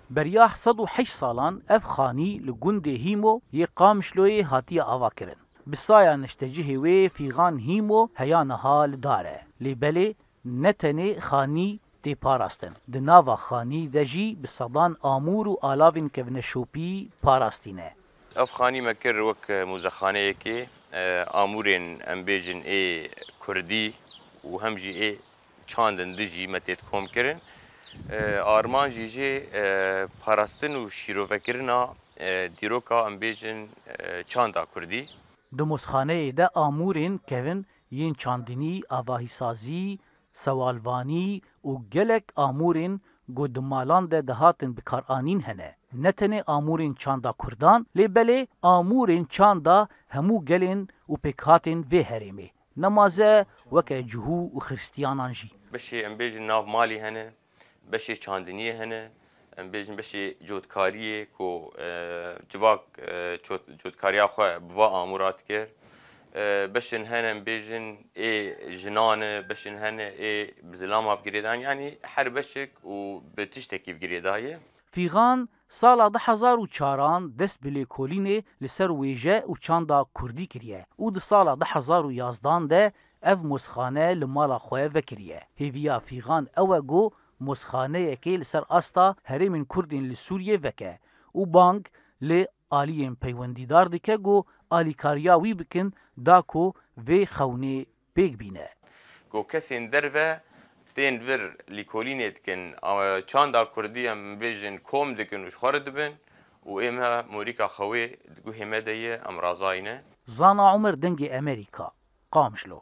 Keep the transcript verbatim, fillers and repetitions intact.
Beriya sed û heşt salan ev xanî li gundê Hîmo yê Qamişloyê hatiye avakirin. Bi saya niştecihê wê Fîxan Hîmo heya niha li dar e. Lê belê ne tenê xanî tê parastin. Di nava xanî de jî bi sedan amûr û alavên kevneşopî parastî ne. Ev xanî me kir wek muzexaneyekê, e, amûrên em bêjin ê kurdî û hem jî ê çandin dijî me têt kom kirin. E, armanc jî jê, e, parastin û şîrovekirina, e, dîroka em bêjin, e, çanda kurdî. Di mozxaneyê de amûrên kevin yên çandinî, avahîsazî, sewalvanî û gelek amûrên ku di malan de dihatin bikaranîn hene. Ne tenê amûrên çanda kurdan, lê belê amûrên çanda hemû gelên û pêkhatên vê herêmê. Nemaze weke cihû û xiristiyanan jî. Beşê em bêjin nav malî hene, beşê çandiniyê hene, em bêjin beşê cotkariyê ku, e, civak, e, cot-, cotkariya xwe bi va amûra dikir. E, beşên hene em bêjin ê jinan e, beşên hene ê bi zilam av girêdan. Yanî her beşek û bi tiştekî girêdaye. Fîxan sala du hezar û çaran dest bi lêkolînê li ser wêje û çanda kurdî kiriye û di sala du hezar û yazdan de ev mozxane li mala xwe vekiriye. Hêviya Fîxan ew e ku mozxaneyekê li ser asta herêmên kurdên li Sûriyê veke û bang li aliyên peywendîdar dike ku alîkariya wî bikin da ku vê xewnê pêk bîne. Ku kesên derve tên vir lîkolînê dikin, a, çanda kurdî em bêjin kom dikin û ji xwe re dibin û ê me morîka xewê di guhê me de ye, em razayî ne. Zana Omer, Dengê Emerîka, Qamişlo.